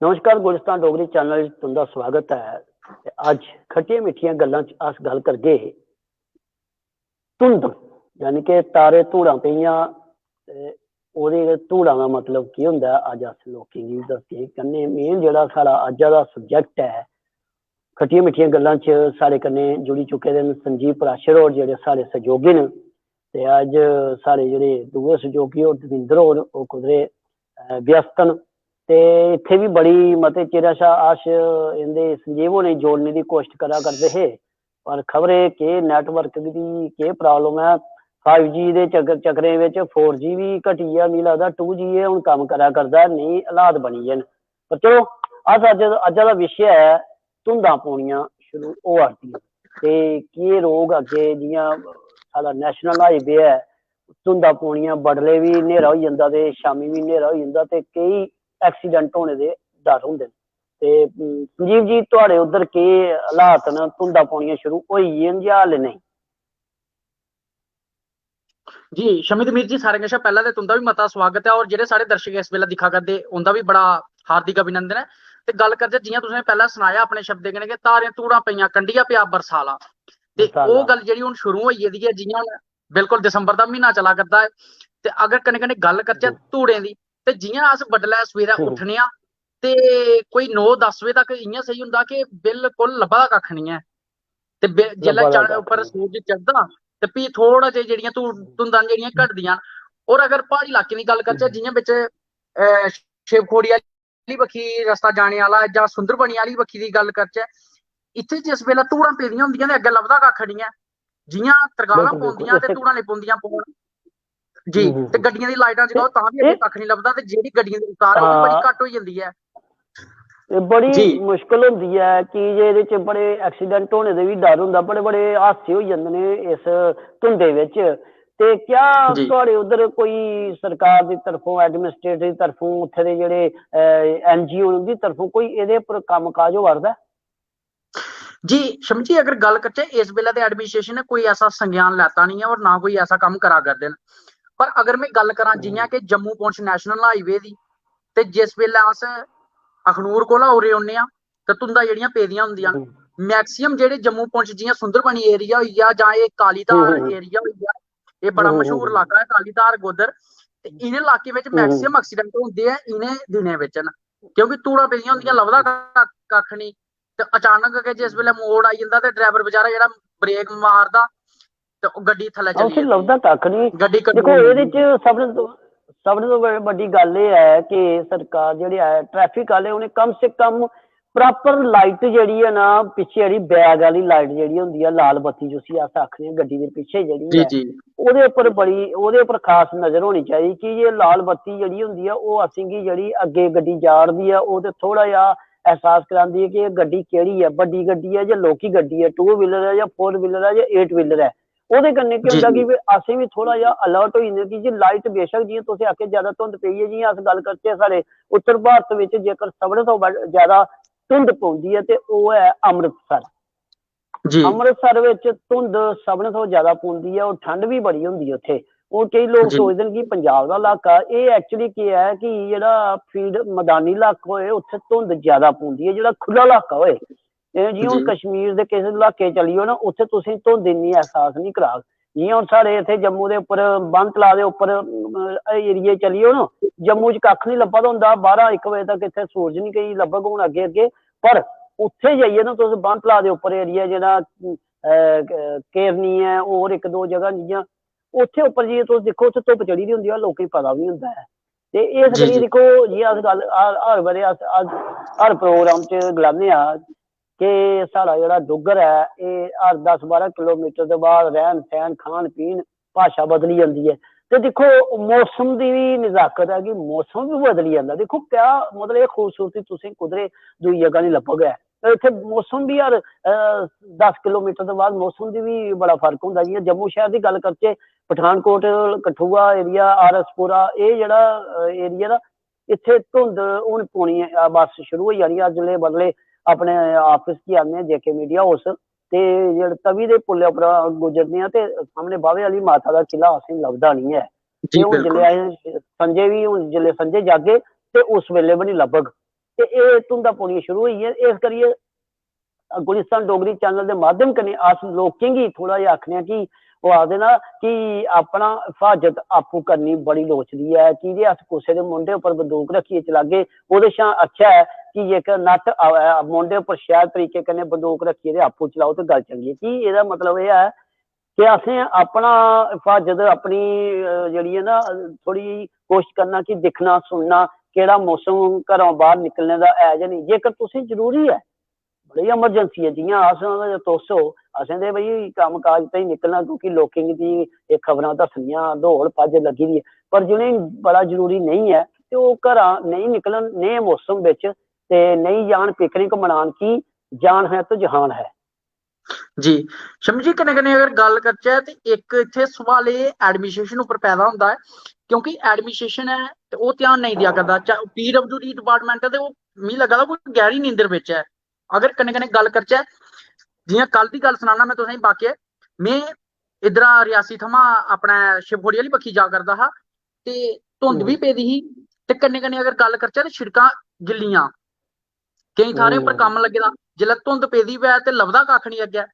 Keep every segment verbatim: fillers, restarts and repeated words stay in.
नमस्कार, गुलिस्तान डोगरी चैनल च तुं'दा स्वागत ऐ। ते अज्ज खट्टियां मिट्ठियां गल्लां च अस गल्ल करगे धुंध, यानी कि तारे धूड़ां पेइयां, ते ओह्दे धूड़ां दा मतलब केह् होंदा ऐ, अज्ज अस लोकें गी दसगे। कन्नै मेन जेह्ड़ा साढ़ा अज्जा दा सब्जैक्ट ऐ, खट्टियां मिट्ठियां गल्लां च साढ़े कन्नै जुड़ी चुके दे न संजीव पराशर होर, जेह्ड़े साढ़े सैहयोगी न। ते अज्ज साढ़े जेह्ड़े दूए सैहयोगी होर, दविंदर होर, ओह् कुदरे, अ, व्यस्त न। ते इत्थै बी बड़ी मते चिरै शा अस इं'दे, संजीव होरें गी जोड़ने दी कोशश करा करदे हे, पर खबरै केह् नैटवर्क दी केह् प्रॉब्लम ऐ। फाइव जी दे चक्कर, चक्करें बिच फोर जी बी घटी गेआ, मिगी लगदा टू जी एह् हून कम्म करा करदा ऐ, नेह् हालात बनी गे न। पर चलो, अस अज्ज, अज्जा दा विशे ऐ धुंधां पौनियां शुरू होआ दियां। ते केह् रौह्ग अग्गें, जि'यां साढ़ा नैशनल हाईवे ऐ, धुंधां पौनियां, बडलै बी न्हेरा होई जंदा ते शामीं बी न्हेरा होई जंदा, ते केई ऐक्सीडेंट होने दे डर होंदे न। ते, अम, संजीव जी, थुआढ़े उद्धर केह् हालात न? धुंधां पौनियां शुरू होई गेइयां न जां हाले नेईं? जी, शमित मीर जी, सारें कशा पैह्लें ते तुं'दा बी मता स्वागत ऐ, और जेह्ड़े साढ़े दर्शक इस बेल्लै दिक्खा करदे, उं'दा बी बड़ा हार्दिक अभिनंदन ऐ। ते गल्ल करचै, जि'यां तुसें पैह्लें सनाया अपने शब्दें कन्नै कि धारें धूड़ां पेइयां, कंढिया पेआ बरसाला, ते बरसाला। ओह् गल्ल जेह्ड़ी हून शुरू होई गेदी ऐ, जि'यां हून बिल्कुल दिसंबर दा म्हीना चला करदा ऐ, ते अगर कन्नै कन्नै गल्ल करचै हम्म। धूड़ें दी, ते जि'यां अस बडलै सवेरै हम्म। उट्ठने आं, ते कोई नौ दस बजे तक इ'यां सेही होंदा कि बिल्कुल लब्भा दा कक्ख निं ऐ। ते बे-, जेल्लै लब्भा दा चढ़-, कक्ख उप्पर निं। सूरज चढ़दा, ते फ्ही थोह्ड़ा जेहा जेह्ड़ियां धू-, धुंधां न जेह्ड़ियां घटदियां न। और अगर प्हाड़ी इलाके दी गल्ल करचै, हम्म। जि'यां बिच, अ, शिवखोड़ी आह्ली बक्खी रस्ता जाने आह्ला जां सुंदरबनी आह्ली बक्खी दी गल्ल करचै, इत्थै जिस बेल्लै धूड़ां पेदियां होंदियां ते अग्गें लभदा कक्ख निं ऐ। जि'यां तरकालां बिल्कुल, बिल्कुल। पौंदियां ते इस धूड़ां लगी पौंदियां पौन, जी, हम्म, हम्म, ते हम्म। गड्डियां दी लाइटां ते जगाओ, तां बी अग्गें एह् कक्ख निं लभदा, ते जेह्ड़ी गड्डियें दी रफ्तार ऐ, ओह् बी बड़ी हां। घट्ट होई जंदी ऐ। एह् बड़ी जी। मुश्कल होंदी ऐ कि जे एह्दे च बड़े ऐक्सीडेंट होने दे बी डर होंदा, बड़े, बड़े हादसे होई जंदे न इस धुंधे बिच। ते क्या जी। थुआढ़े उद्धर कोई सरकार दी तरफों, एडमिनिस्ट्रेटर दी तरफों, उत्थै दे जेह्ड़े, अ, एन जी ओ न, उं'दी तरफों कोई एह्दे उप्पर कम्म काज होआ करदा ऐ? जी, शमी जी, अगर गल्ल करचै, इस बेल्लै ते एडमिनिस्ट्रेशन ने कोई ऐसा संज्ञान लैता निं ऐ और ना कोई ऐसा कम्म करा करदे न। पर अगर में गल्ल करां, हम्म। जि'यां कि जम्मू पुंछ नैशनल हाईवे दी, ते जिस बेल्लै अस अखनूर कोला उरे औन्ने आं, ते धुंधां जेह्ड़ियां पेदियां होंदियां न, हम्म। मैक्सिमम जेह्ड़े जम्मू पुंछ, जि'यां सुंदरबनी एरिया होई गेआ जां एह् कालीधार हम्म, हम्म। एरिया होई गेआ, एह् बड़ा हम्म, हम्म, मशहूर हम्म। इलाका ऐ कालीधार गोदर, ते इ'नें इलाकें बिच हम्म, हम्म। मैक्सिमम ऐक्सीडेंट होंदे ऐ इ'नें दिनें बिच न, क्योंकि धूड़ां पेदियां होंदियां, लभदा कक्ख, कक्ख निं। ते अचानक गै जिस बेल्लै मोड़ आई जंदा ते ड्राइवर बेचारा जेह्ड़ा ब्रेक मारदा ते ओह् गड्डी थल्लै हां, चली उसी जंदी लभदा ऐ। कक्ख निं। गड्डी कटोई दिक्खो, एह्दे जंदी ऐ। च सभनें तो, सभनें तो बड़ी, बड्डी गल्ल एह् ऐ कि सरकार जेह्ड़ी ऐ, ट्रैफिक आह्ले, उ'नें कम से कम प्रॉपर लाइट जेह्ड़ी ऐ ना, पिच्छे जेह्ड़ी बैक आह्ली लाइट जेह्ड़ी होंदी ऐ, लाल बत्ती जिसी अस आखने आं, गड्डी दे पिच्छे जेह्ड़ी जी, ऐ, जी। ओह्दे उप्पर बड़ी, ओह्दे उप्पर खास नजर होनी चाहिदी कि एह् लाल बत्ती जेह्ड़ी होंदी ऐ, ओह् असेंगी जेह्ड़ी अग्गें गड्डी जा 'रदी ऐ, ओह् ते थोह्ड़ा जेहा एहसास करांदी ऐ कि एह् गड्डी केह्ड़ी ऐ, बड्डी गड्डी ऐ जां लौह्की गड्डी ऐ, टू व्हीलर ऐ जां फोर व्हीलर ऐ जां एट व्हीलर ऐ। ओह्दे कन्नै केह् जी, होंदा जी। कि असें बी थोह्ड़ा जेहा अलर्ट होई जंदे, की जे लाइट बेशक, जि'यां तुसें आखेआ, ज्यादा धुंध पेई ऐ, जि'यां अस गल्ल करचै, साढ़े उत्तर भारत बिच जेकर सभनें थमां बड़-, ज्यादा धुंध पौंदी ऐ ते ओह् ऐ अमृतसर। जी। अमृतसर बिच धुंध सभनें थमां ज्यादा पौंदी ऐ और ठंड बी बड़ी होंदी ऐ उत्थै। और केई लोक जी। सोचदे न कि पंजाब दा इलाका, एह् actually केह् ऐ कि जेह्ड़ा फील्ड, मदानी इलाका होए, उत्थै धुंध ज्यादा पौंदी ऐ, जेह्ड़ा खु'ल्ला इलाका होए। ते जि'यां हून जी। कश्मीर दे किश इलाके चली जाओ ना, उत्थै तुसें धुंध इन्नी एहसास निं कराग। जि'यां हून साढ़े इत्थै जम्मू दे उप्पर, बन तलाऽ दे उप्पर, अम, एरिये चली जाओ ना, जम्मू च कक्ख निं लब्भा दा होंदा, बारां इक बजे तक इत्थै सूरज निं केईं लब्भग हून अग्गें अग्गें, पर उत्थै जाइयै ना तुस बन तलाऽ दे उप्पर एरिया जेह्ड़ा, अ, केरनी ऐ, होर इक दो जगह जि'यां, उत्थै उप्पर जाइयै तुस दिक्खो, उत्थै धुप्प चढ़ी दी होंदी ऐ, लोकें गी पता बी निं होंदा ऐ। ते इस जी, करियै जी। दिक्खो, जि'यां अस गल्ल हर, हर ब'रे अस, अस हर प्रोग्राम च गलाने आं कि साढ़ा जेह्ड़ा डुग्गर ऐ, एह् हर दस बारां किलोमीटर दे बाद रैह्न सैह्न, खान पीन, भाशा बदली जंदी ऐ। ते दिक्खो, मौसम दी बी नजाकत ऐ कि मौसम बी बदली जंदा। दिक्खो, क्या मतलब, एह् खूबसूरती तुसें कुदरे दूई जगह निं लब्भग ऐ। ते इत्थै मौसम बी हर, अ, दस किलोमीटर दे बाद मौसम दी बी बड़ा फर्क होंदा। जि'यां जम्मू शैह्र दी गल्ल करचै, Pathankot, Kathua area, R S Pura, एह् जेह्ड़ा, अ, एरिया दा, इत्थै धुंध हून पौनी ऐ, अ, बस शुरू होई जानी ऐ। अज्ज जिसलै बडलै अपने आफिस गी आन्ने आं, जे के मीडिया हाउस, ते जेह्ड़े तवी दे पुलै उप्परा गुजरने आं ते सामनै बाह्वे आह्ली माता दा किला असेंगी लभदा निं ऐ। जी, ते हून बिल्कुल। जिसलै असें संझे बी, हून जिसलै संझे जागे ते उस बेल्लै बी निं लब्भग। ते एह् धुंधां पौनियां शुरू होई गेइयां। इस करियै गुलिस्तान डोगरी चैनल दे माध्यम कन्नै अस लोकें गी थोह्ड़ा जेहा आखने आं कि ओह् आखदे ना कि अपना हिफाजत आपूं करनी बड़ी लोड़चदी ऐ, की जे अस कुसै दे मुंढे उप्पर बंदूक रक्खियै चलागे, ओह्दे शा अच्छा ऐ कि जेकर नट्ट आवै मुंढे उप्पर, शैल तरीके कन्नै बंदूक रक्खियै ते आपूं चलाओ ते गल्ल चंगी ऐ। की एह्दा मतलब एह् ऐ कि असें अपना हिफाजत, अपनी, अ, जेह्ड़ी ऐ ना, थोह्ड़ी कोशश करना कि दिक्खना, सुनना, केह्ड़ा मौसम, घरों बाह्र निकलने दा ऐ जां नेईं। जेकर तुसें जरूरी ऐ, बड़ी emergency ऐ, जि'यां अस, तुस ओ, असें ते भई कम्म काज ताईं निकलना, क्योंकि लोकें गी भी एह् खबरां दस्सनियां, दौड़ भज्ज लग्गी दी ऐ। पर जि'नेंगी बड़ा जरूरी नेईं ऐ, ते ओह् घरा नेईं निकलन नेह् मौसम बिच, ते नेईं जान picnic मनान, की जान है तो जहान है। जी। शम्मी जी, कन्नै कन्नै अगर गल्ल करचै ते इक इत्थै सवाल एह् administration उप्पर पैदा होंदा ऐ, क्योंकि administration ऐ ते ओह् ध्यान नेईं देआ करदा। चा-, P W D department ऐ ते ओह् मिगी लग्गा दा कोई गैह्री नींदर बिच ऐ। अगर कन्नै कन्नै गल्ल करचै, जि'यां कल दी गल्ल सनाना में तुसेंगी वाक्य, में इद्धरा रियासी थमां अपने शिवखोड़ी आह्ली बक्खी जा करदा हा ते धुंध बी हम्म। पेदी ही, ते कन्नै कन्नै अगर गल्ल करचै ते शिड़कां गिल्लियां, केईं थाह्रें उप्पर हम्म। कम्म लग्गे दा, जिसलै धुंध पेदी होऐ ते लभदा कक्ख निं अग्गें।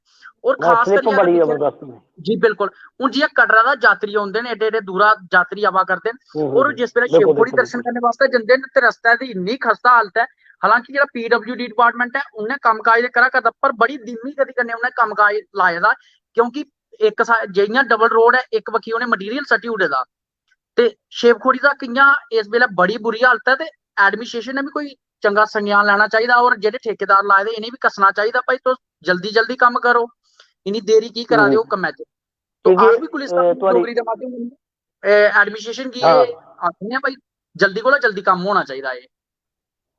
और ओह् खास slip करियै अगर बड़ी दिक्खेआ जबरदस्त होंदी। जी बिल्कुल, हून जि'यां कटरा दा जातरी औंदे न, एड्डे एड्डे दूरा जातरी आवा करदे न, हम्म, और हम्म, जिस बेल्लै बिल्कुल, शिवखोड़ी बिल्कुल, दर्शन बिल्कुल। करने बास्तै जंदे न ते रस्ते दी इन्नी खस्ता हालत ऐ, हालांकि जेह्ड़ा P W D department ऐ उ'न्नै कम्म काज ते करा करदा, पर बड़ी धीमी गति कन्नै उ'न्नै कम्म काज लाए दा, क्योंकि इक सा-, जि'यां double road ऐ, इक बक्खी उ'नें material सट्टी ओड़े दा, ते शिवखोड़ी दा कि'यां इस बेल्लै बड़ी बुरी हालत ऐ, ते administration ने बी कोई चंगा संज्ञान लैना चाहिदा, और जेह्ड़े ठेकेदार लाए दे इ'नें बी कस्सना चाहिदा, भाई तुस जल्दी जल्दी कम्म करो, इन्नी देरी की करा दे ओ हम्म। कम्मै च। तो क्योंकि, अस बी गुलिस्तान अ, थुआढ़ी डोगरी दे माध्यम कन्नै, अ, administration गी हां। एह् आखने आं, भाई जल्दी कोला जल्दी कम्म होना चाहिदा एह्।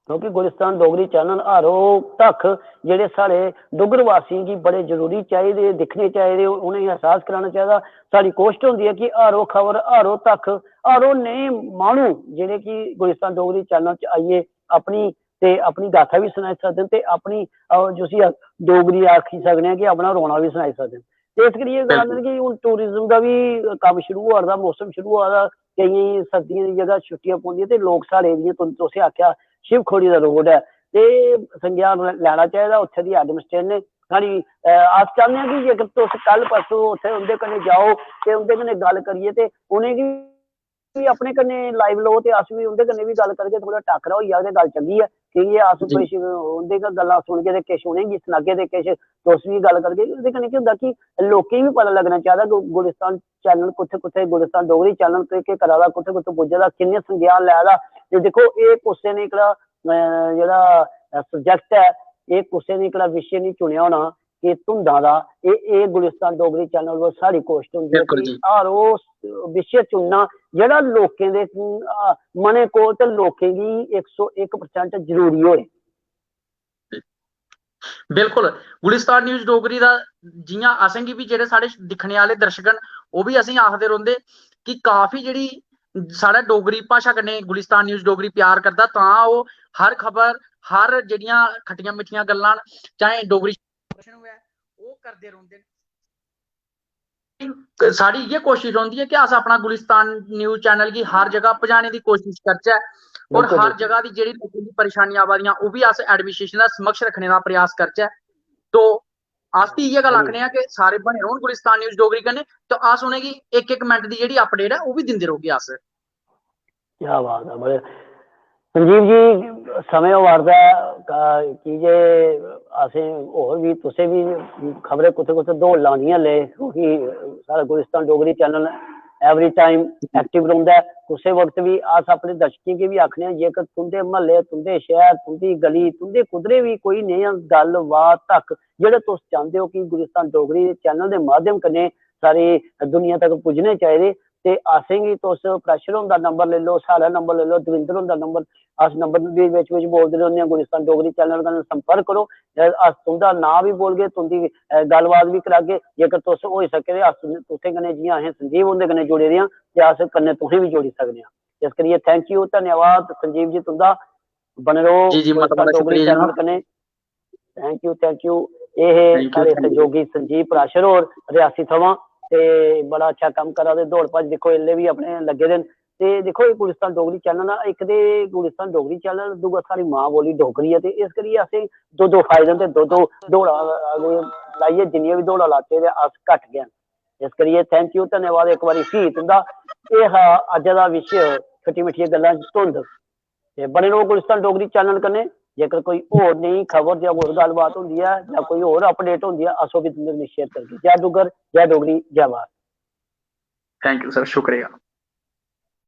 क्योंकि गुलिस्तान डोगरी चैनल हर ओह् तक जेह्ड़े साढ़े डुग्गर वासियें गी बड़े जरूरी चाहिदे, दिक्खने चाहिदे, उ'नेंगी एहसास कराना चाहिदा। साढ़ी कोशट होंदी ऐ कि हर ओह् खबर, हर ओह् तक, हर ओह् नेह् माह्नू जेह्ड़े कि गुलिस्तान डोगरी चैनल च आइयै अपनी, ते अपनी गाथा बी सनाई सकदे न ते अपनी, अ, जिसी अस डोगरी आखी सकने आं कि अपना रोना बी सनाई सकदे न। ते इस करियै गलांदे न कि हून tourism दा बी कम्म शुरू होआ दा, मौसम शुरू होआ दा, केइयें गी सर्दियें दी जगह छुट्टियां पौंदियां ते लोक साढ़े, जि'यां तुम, तुसें आखेआ, शिवखोड़ी दा road ऐ, ते संज्ञान लैना चाहिदा उत्थै दी administration ने। साढ़ी, अ, अस चाह्न्ने आं कि जेकर तुस कल परसों उत्थै उं'दे कन्नै जाओ ते उं'दे कन्नै गल्ल करियै ते उ'नेंगी बी अपने कन्नै live लो ते अस बी उं'दे कन्नै बी गल्ल करगे, थोह्ड़ा टाकरा होई जाग ते गल्ल चंगी ऐ, की जे अस जी। किश उं'दे गै गल्लां सुनगे ते किश उ'नेंगी सनागे ते किश तुस बी गल्ल करगे। ओह्दे कन्नै केह् होंदा कि लोकें गी बी पता लग्गना चाहिदा कि गुलिस्तान चैनल कुत्थै कुत्थै, गुलिस्तान डोगरी चैनल केह् केह् करा दा, कुत्थै कुत्थै पुज्जे दा, किन्ने संज्ञान लै दा। ते दिक्खो, एह् कुसै ने एह्कड़ा, अ, जेह्ड़ा, अ, subject ऐ, एह् कुसै ने एह्कड़ा विशे निं चुनेआ होना कि धुंधां दा। एह्, एह् गुलिस्तान डोगरी चैनल पर साढ़ी कोशट होंदी ऐ बिल्कुल कि जी। हर ओह् विशे चुनना जेह्ड़ा लोकें दे, अ, मनै कोल ते लोकें गी इक सौ इक percent जरूरी होए। बिल्कुल, गुलिस्तान न्यूज डोगरी दा जि'यां असेंगी बी, जेह्ड़े साढ़े दिक्खने आह्ले दर्शक न, ओह् बी असेंगी आखदे रौंह्दे कि काफी जेह्ड़ी साढ़ा डोगरी भाशा कन्नै गुलिस्तान न्यूज डोगरी प्यार करदा, तां ओह् हर खबर, हर जेह्ड़ियां खट्टियां मिट्ठियां गल्लां न, चाहे डोगरी भाशन होऐ, ओह् करदे रौंह्दे न। साढ़ी इ'यै कोशिश रौंह्दी ऐ कि अस अपना गुलिस्तान न्यूज चैनल गी हर जगह पजाने दी कोशिश करचै, और बिल्कुल, हर बिल्कुल। जगह दी जेह्ड़ी लोकें दी परेशानी आवा दियां, ओह् बी अस administration दा समक्ष रक्खने दा प्रयास करचै। तो अस बी इ'यै गल्ल जी। आखने आं कि सारे बने रौह्न गुलिस्तान न्यूज डोगरी कन्नै, तो अस उ'नेंगी इक इक मिंट दी जेह्ड़ी update ऐ, ओह् बी दिंदे रौह्गे अस। क्या बात है, बड़े संजीव जी, समें होआ दा ऐ, का-, की जे असें होर बी, तुसें बी खबरै कुत्थै कुत्थै दौड़ लानी ऐ ले, क्योंकि साढ़ा Gulistan Dogri channel every time active रौंह्दा ऐ। कुसै वक्त बी अस अपने दर्शकें गी बी आखने आं, जेकर तुं'दे म्हल्ले, तुं'दे शैह्र, तुं'दी गली, तुं'दे कुदरे बी कोई नेहा गल्ल बात तक जेह्ड़े तुस चांह्दे ओ कि गुलिस्तान डोगरी चैनल दे माध्यम कन्नै सारी दुनिया तक पुज्जने चाहिदे, ते असेंगी तुस प्रेशर हुंदा नंबर लेई लैओ, साढ़ा नंबर लेई लैओ, दविंदर हुंदा नंबर, अस नंबर बी बिच बिच बोलदे रौह्ने आं। गुलिस्तान डोगरी चैनल कन्नै संपर्क करो, अ, अस तुं'दा नांऽ बी बोलगे, तुं'दी, अ, गल्लबात बी करागे। जेकर तुस होई सके ते अस तुसें कन्नै, जि'यां असें संजीव हुंदे कन्नै जुड़े दे आं, ते अस कन्नै तुसें बी जोड़ी सकने आं। इस करियै thank you, धन्यवाद संजीव जी तुं'दा, बने रहो जी, जी, मता, गुलिस्तान मता डोगरी शुक्रिया चैनल जनाब। कन्नै। Thank you, thank you। एह् हे thank you, साढ़े thank you। सहयोगी संजीव पराशर होर रियासी थमां, ते बड़ा अच्छा कम्म करा दे। दौड़ भज्ज दिक्खो, इसलै बी अपने लग्गे दे न, ते दिक्खो, एह् गुलिस्तान डोगरी चैनल ऐ, इक ते गुलिस्तान डोगरी चैनल, दूआ साढ़ी मां बोली डोगरी ऐ, ते इस करियै असें दो दो फायदे न, ते दो दो दौड़ां लाइयै, जिन्नियां बी दौड़ां लाचै, ते अस घट्ट गै न। इस करियै thank you, धन्यवाद इक बारी फ्ही तुं'दा। एह् हा अज्जै दा विशे, खट्टी मिट्ठियां गल्लां च धुंध। ते बने र'वो गुलिस्तान डोगरी चैनल कन्नै। जेकर कोई होर नई खबर जां होर गल्लबात होंदी ऐ जां कोई होर अपडेट होंदी ऐ, अस ओह् बी तुं'दे कन्नै शेयर करगे। जय डुग्गर, जय डोगरी, जय भारत। थैंक यू सर, शुक्रिया।